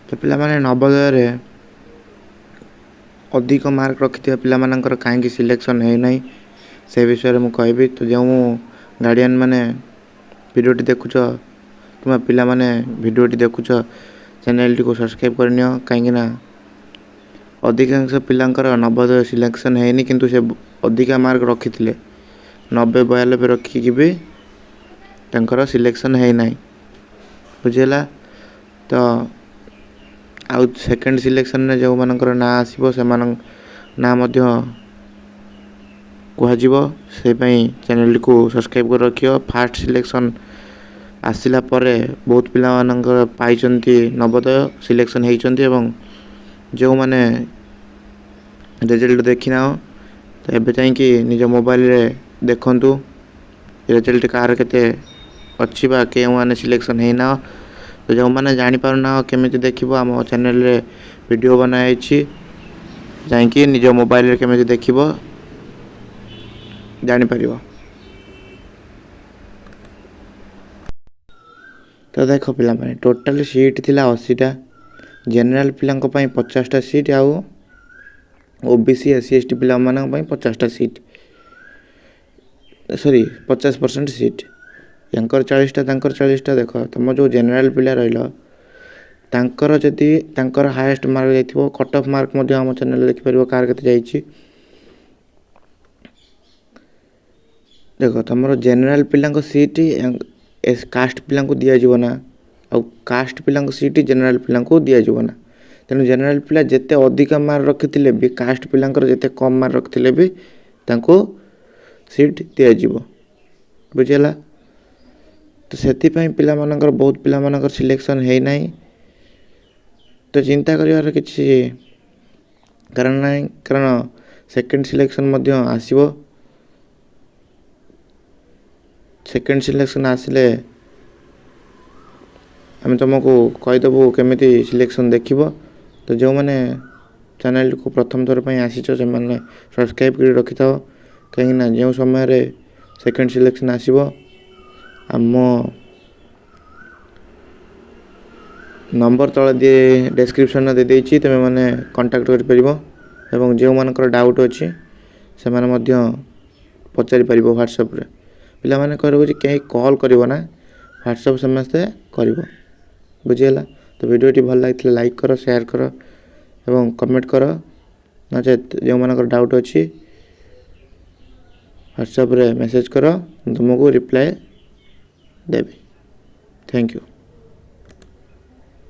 ତ ପିଲାମାନେ, ନବୋଦୟରେ ଅଧିକ ମାର୍କ ରଖିଥିବା ପିଲାମାନଙ୍କର କାହିଁକି ସିଲେକ୍ସନ୍ ହେଇନାହିଁ, ସେ ବିଷୟରେ ମୁଁ କହିବି। ତ ଯେଉଁ ଗାର୍ଡ଼ିଆନ୍ ମାନେ ଭିଡ଼ିଓଟି ଦେଖୁଛ କିମ୍ବା ପିଲାମାନେ ଭିଡ଼ିଓଟି ଦେଖୁଛ, ଚ୍ୟାନେଲ୍ଟିକୁ ସବସ୍କ୍ରାଇବ୍ କରିନିଅ, କାହିଁକିନା ଅଧିକାଂଶ ପିଲାଙ୍କର ନବୋଦୟ ସିଲେକ୍ସନ୍ ହେଇନି, କିନ୍ତୁ ସେ ଅଧିକା ମାର୍କ ରଖିଥିଲେ। 90 92 ରଖିକି ବି ତାଙ୍କର ସିଲେକ୍ସନ୍ ହେଇନାହିଁ। ବୁଝିହେଲା ତ? ଆଉ ସେକେଣ୍ଡ ସିଲେକ୍ସନ୍ରେ ଯେଉଁମାନଙ୍କର ନାଁ ଆସିବ, ସେମାନଙ୍କ ନାଁ ମଧ୍ୟ କୁହାଯିବ। ସେଇ ଚ୍ୟାନେଲ୍ଟିକୁ ସବସ୍କ୍ରାଇବ୍ କରି ରଖିବ। ଫାର୍ଷ୍ଟ ସିଲେକ୍ସନ୍ ଆସିଲା ପରେ ବହୁତ ପିଲାମାନଙ୍କର ପାଇଛନ୍ତି, ନବୋଦୟ ସିଲେକ୍ସନ୍ ହେଇଛନ୍ତି। ଏବଂ ଯେଉଁମାନେ ରେଜଲ୍ଟ ଦେଖିନାହ, ତ ଏବେ ଯାଇକି ନିଜ ମୋବାଇଲରେ ଦେଖନ୍ତୁ ରେଜଲ୍ଟ କାହାର କେତେ ଅଛି ବା କେଉଁମାନେ ସିଲେକ୍ସନ୍ ହେଇନାହ। ତ ଯେଉଁମାନେ ଜାଣିପାରୁନାହ କେମିତି ଦେଖିବ, ଆମ ଚ୍ୟାନେଲରେ ଭିଡ଼ିଓ ବନାଯାଇଛି, ଯାଇକି ନିଜ ମୋବାଇଲରେ କେମିତି ଦେଖିବ ଜାଣିପାରିବ। ତ ଦେଖ ପିଲାମାନେ, ଟୋଟାଲି ସିଟ୍ ଥିଲା 80ଟା। ଜେନେରାଲ ପିଲାଙ୍କ ପାଇଁ 50ଟା ସିଟ୍ ଆଉ OBC, SC, ST ପିଲାମାନଙ୍କ ପାଇଁ 50ଟା ସିଟ୍, ସରି, 50% ସିଟ୍। ୟାଙ୍କର 40ଟା, ତାଙ୍କର 40ଟା। ଦେଖ, ତୁମ ଯେଉଁ ଜେନେରାଲ ପିଲା ରହିଲ, ତାଙ୍କର ଯଦି ତାଙ୍କର ହାଏଷ୍ଟ ମାର୍କ ଯାଇଥିବ, କଟ୍ ଅଫ୍ ମାର୍କ ମଧ୍ୟ ଆମ ଚ୍ୟାନେଲରେ ଦେଖିପାରିବ କାହାର କେତେ ଯାଇଛି। ଦେଖ, ତୁମର ଜେନେରାଲ ପିଲାଙ୍କ ସିଟ୍ କାଷ୍ଟ ପିଲାଙ୍କୁ ଦିଆଯିବ ନା, ଆଉ କାଷ୍ଟ ପିଲାଙ୍କ ସିଟ୍ ଜେନେରାଲ ପିଲାଙ୍କୁ ଦିଆଯିବ ନା। ତେଣୁ ଜେନେରାଲ ପିଲା ଯେତେ ଅଧିକା ମାର୍କ ରଖିଥିଲେ ବି, କାଷ୍ଟ ପିଲାଙ୍କର ଯେତେ କମ୍ ମାର୍କ ରଖିଥିଲେ ବି ତାଙ୍କୁ ସିଟ୍ ଦିଆଯିବ। ବୁଝିହେଲା ତ? ସେଥିପାଇଁ ପିଲାମାନଙ୍କର, ବହୁତ ପିଲାମାନଙ୍କର ସିଲେକ୍ସନ୍ ହେଇନାହିଁ। ତ ଚିନ୍ତା କରିବାର କିଛି କାରଣ ନାହିଁ, କାରଣ ସେକେଣ୍ଡ ସିଲେକ୍ସନ୍ ମଧ୍ୟ ଆସିବ। ସେକେଣ୍ଡ ସିଲେକ୍ସନ୍ ଆସିଲେ ଆମେ ତୁମକୁ କହିଦେବୁ କେମିତି ସିଲେକ୍ସନ୍ ଦେଖିବ। ତ ଯେଉଁମାନେ ଚ୍ୟାନେଲଟିକୁ ପ୍ରଥମ ଥର ପାଇଁ ଆସିଛ, ସେମାନେ ସବସ୍କ୍ରାଇବ୍ କରି ରଖିଥାଅ, କାହିଁକିନା ଯେଉଁ ସମୟରେ ସେକେଣ୍ଡ ସିଲେକ୍ସନ୍ ଆସିବ, ଆମ ନମ୍ବର ତଳେ ଦିଏ ଡେସ୍କ୍ରିପସନ୍ରେ ଦେଇଦେଇଛି, ତୁମେମାନେ କଣ୍ଟାକ୍ଟ କରିପାରିବ ଏବଂ ଯେଉଁମାନଙ୍କର ଡାଉଟ୍ ଅଛି, ସେମାନେ ମଧ୍ୟ ପଚାରିପାରିବ ହ୍ୱାଟ୍ସଆପ୍ରେ। ପିଲାମାନେ, କହି ରଖୁଛି, କେହି କଲ୍ କରିବ ନା, ହ୍ୱାଟ୍ସଆପ୍ ସମସ୍ତେ କରିବ। ବୁଝିହେଲା ତ? ଭିଡ଼ିଓଟି ଭଲ ଲାଗିଥିଲେ ଲାଇକ୍ କର, ସେୟାର କର ଏବଂ କମେଣ୍ଟ କର। ନଚେତ୍ ଯେଉଁମାନଙ୍କର ଡାଉଟ୍ ଅଛି, ହ୍ୱାଟ୍ସଆପ୍ରେ ମେସେଜ୍ କର, ମୁଁ ତୁମକୁ ରିପ୍ଲାଏ ଦେବି। Thank you.